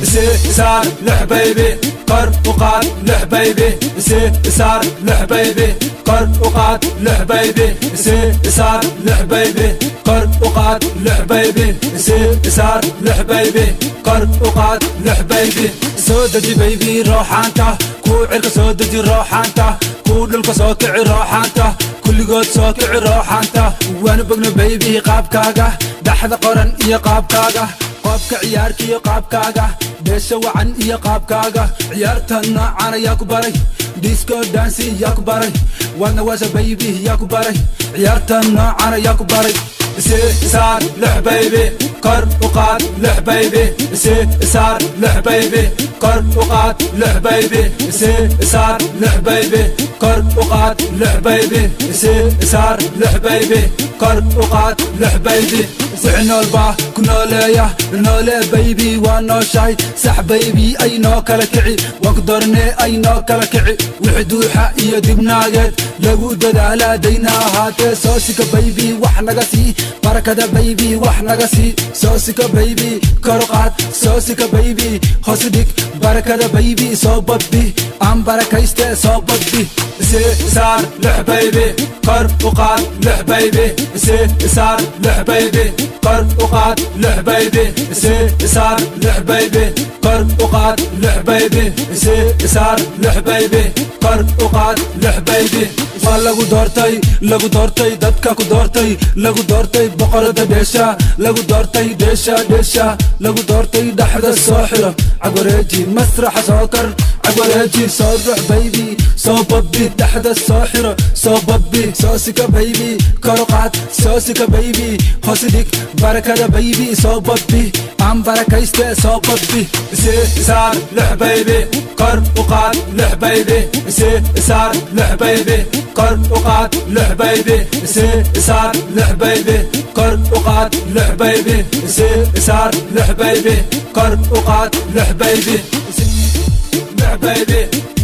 Saar lix baby, kor u qaad lix baby, saar lix baby, kor u qaad lix baby, saar lix baby, kor u qaad lix baby, saar lix baby, kor u qaad lix baby. Soo deji baby rooxaanta, kuu cirka soo deji rooxaanta, kuu dhulka soo kici rooxaanta, kulligood soo kici rooxaanta. Waanu bogno baby qaabkaaga, dhaxda qoran iyo qaabkaaga, qoobka ciyaarka iyo qaabkaaga, dheesha wacan iyo qaabkaaga. Ciyaarta noocan ayaa ku baray? Disco dance yaa ku baray? Waadna waasha baby, yaa ku baray? Ciyaarta noocan ayaa ku baray? Saar lix baby, kor u qaad lix baby, saar lix baby, kor u qaad lix baby, saar lix baby, kor u qaad lix baby, saar lix baby, kor u qaad lix baby. Wixii noolbaa ku nooleeya, noole baby, waa nooshahay sax baby. Ay noo kala kici, waan ku doornee, ay noo kala kici. Wixii duuxa iyo dibnaageed lagu dadaalaa dayna ahaatee. Soo sika baby, wax naga sii barakada baby, wax naga sii. Soo sika baby, kor u qaad. Soo sika baby, hoos dhig barakada baby. Soo badbi aan barakayste, soo badbi. Saar lix baby, kor u qaad lix baby, saar lix baby, kor u qaad lix baby, saar lix baby, kor u qaad lix baby, saar lix baby, kor u qaad lix baby. Waa lagu doortay, lagu doortay, dadka ku doortay, lagu doortay boqorada dheesha, lagu doortay dheesha, dheesha lagu doortay. Dhaxda soo xiro, cagwareeji, masraxa soo kar, cagwareeji, soo rux baby, soo badbi. Dhaxda soo xiro, soo badbi. Soo sika baby, kor u qaad. Soo sika baby, hoos dhig barakada baby. Soo badbi aan barakayste, soo badbi. Saar lix baby, kor u qaad lix baby, saar lix baby, kor u qaad lix baby, saar lix baby, kor u qaad lix baby, saar lix baby, kor u qaad lix baby, lix baby.